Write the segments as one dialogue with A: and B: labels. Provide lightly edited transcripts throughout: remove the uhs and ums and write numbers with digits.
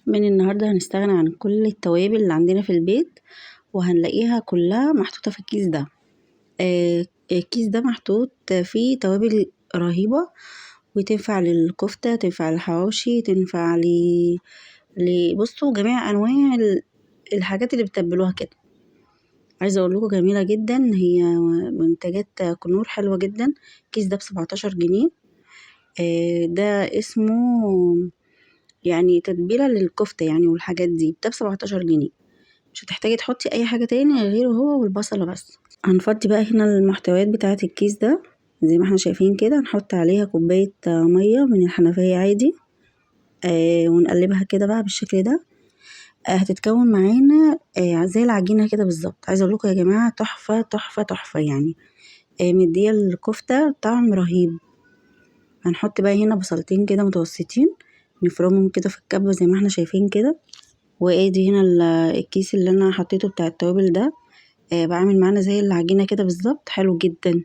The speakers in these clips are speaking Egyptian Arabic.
A: من النهاردة هنستغنى عن كل التوابل اللي عندنا في البيت، وهنلاقيها كلها محطوطة في الكيس ده. الكيس ده محطوط فيه توابل رهيبة، وتنفع للكفتة، تنفع للحواوشي، تنفع بصوا جميع أنواع الحاجات اللي بتتبلوها كده. عايزة أقول لكم جميلة جدا، هي منتجات كنور حلوة جدا. الكيس ده ب17 جنيه. ده اسمه تتبيلة للكفتة والحاجات دي، ده ب17 جنيه. مش هتحتاجي تحطي أي حاجة تاني غيره هو والبصلة بس. هنفضي بقى هنا المحتويات بتاعة الكيس ده زي ما احنا شايفين كده، نحط عليها كوباية مية من الحنفية عادي، ونقلبها كده بقى بالشكل ده. هتتكون معانا، زي العجينة كده بالظبط. عايزة اقول لكم يا جماعة تحفة تحفة تحفة مدية الكفتة طعم رهيب. هنحط بقى هنا بصلتين كده متوسطين، نفرمهم كده في الكبة زي ما احنا شايفين كده. وادي هنا الكيس اللي انا حطيته بتاع التوابل ده، بعمل معانا زي العجينة كده بالظبط، حلو جدا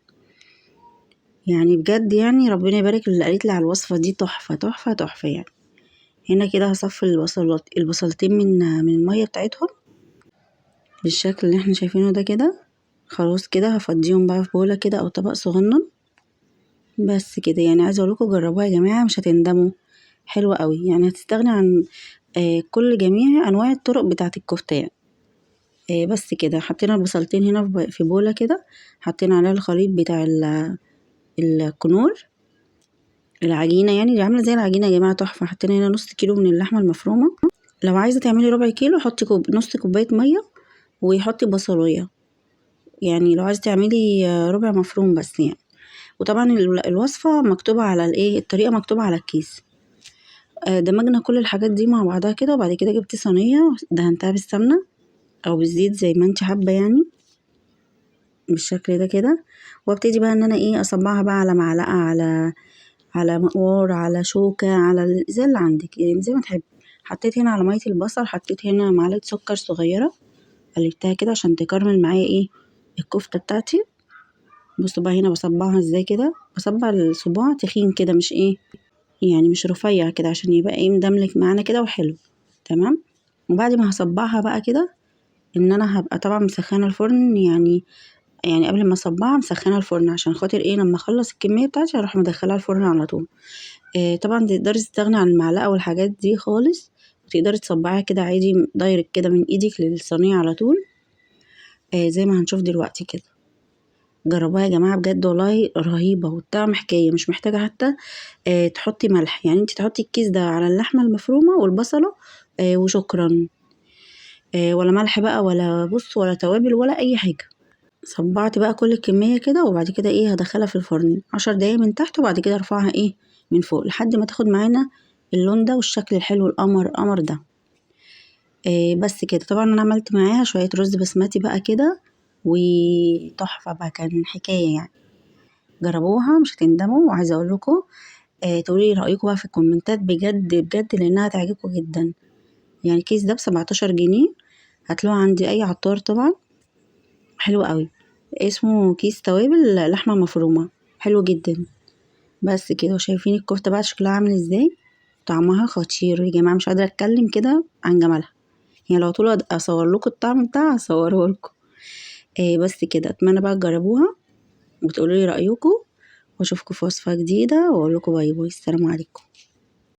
A: بجد. ربنا يبارك اللي قالت لي على الوصفة دي، تحفة تحفة تحفة. هنا كده هصفي البصلتين من المية بتاعتهم بالشكل اللي احنا شايفينه ده كده. خلاص كده هفضيهم بقى في بولة كده او طبق صغنن بس كده. عايزة اقول لكم جربوها يا جماعة، مش هتندموا، حلوة قوي. هتستغني عن كل جميع انواع الطرق بتاعة الكفتة. بس كده. حطينا البصلتين هنا في بولة كده، حطينا عليها الخليط بتاع الكنور، العجينة اللي عاملة زي العجينة يا جماعة، تحفة. حطينا هنا نص كيلو من اللحمة المفرومة. لو عايزة تعملي ربع كيلو حطي نص كوباية مية وحطي بصلاية، لو عايزة تعملي ربع مفروم بس. وطبعا الوصفة مكتوبة على الايه، الطريقة مكتوبة على الكيس. دمجنا كل الحاجات دي مع بعضها كده، وبعد كده جبت صينية دهنتها بالسمنة او بالزيت زي ما انت حابة بالشكل ده كده. وابتدي بقى ان انا اصبعها بقى على معلقة، على مقوار، على شوكة، على زي اللي عندك زي ما تحبي. حطيت هنا على مية البصل، حطيت هنا معلقة سكر صغيرة، قلبتها كده عشان تكرمل معايا الكفتة بتاعتي. بصوا بقى هنا بصبعها ازاي كده، بصبع الصباع تخين كده، مش ايه يعني مش رفيع كده، عشان يبقى مدملك معانا كده وحلو، تمام. وبعد ما هصبعها بقى كده، ان انا هبقى طبعا مسخنه الفرن، قبل ما اصبعها مسخنه الفرن عشان خاطر لما اخلص الكميه بتاعتي هروح مدخلها الفرن على طول. طبعا تقدري تستغني عن المعلقه والحاجات دي خالص، وتقدري تصبعيها كده عادي دايركت كده من ايدك للصينيه على طول، زي ما هنشوف دلوقتي كده. جربوها يا جماعه بجد والله رهيبه، والطعم حكايه، مش محتاجه حتى، تحطي ملح. انت تحطي الكيس ده على اللحمه المفرومه والبصله، وشكرا، ولا ملح بقى ولا بص ولا توابل ولا اي حاجه. صبعت بقى كل الكميه كده، وبعد كده هدخلها في الفرن 10 دقايق من تحت، وبعد كده ارفعها من فوق لحد ما تاخد معانا اللون ده والشكل الحلو القمر قمر ده. بس كده. طبعا انا عملت معاها شويه رز بسمتي بقى كده وتحفه بقى، كان حكايه. جربوها مش هتندموا. وعايزه اقول لكم، تقولي رايكم بقى في الكومنتات بجد بجد، لانها هتعجبكم جدا. الكيس ده ب17 جنيه، هتلاقوه عند اي عطار طبعا، حلو قوي. اسمه كيس توابل لحمه مفرومه، حلو جدا. بس كده. وشايفين الكفته بقى شكلها عامل ازاي، طعمها خطير يا جماعه، مش قادره اتكلم كده عن جمالها. لو طول اصور لكم الطعم بتاعها اصوره لكم. بس كده. اتمنى بقى تجربوها وتقولوا لي رايكم، واشوفكم في وصفه جديده، واقول لكم باي باي. السلام عليكم.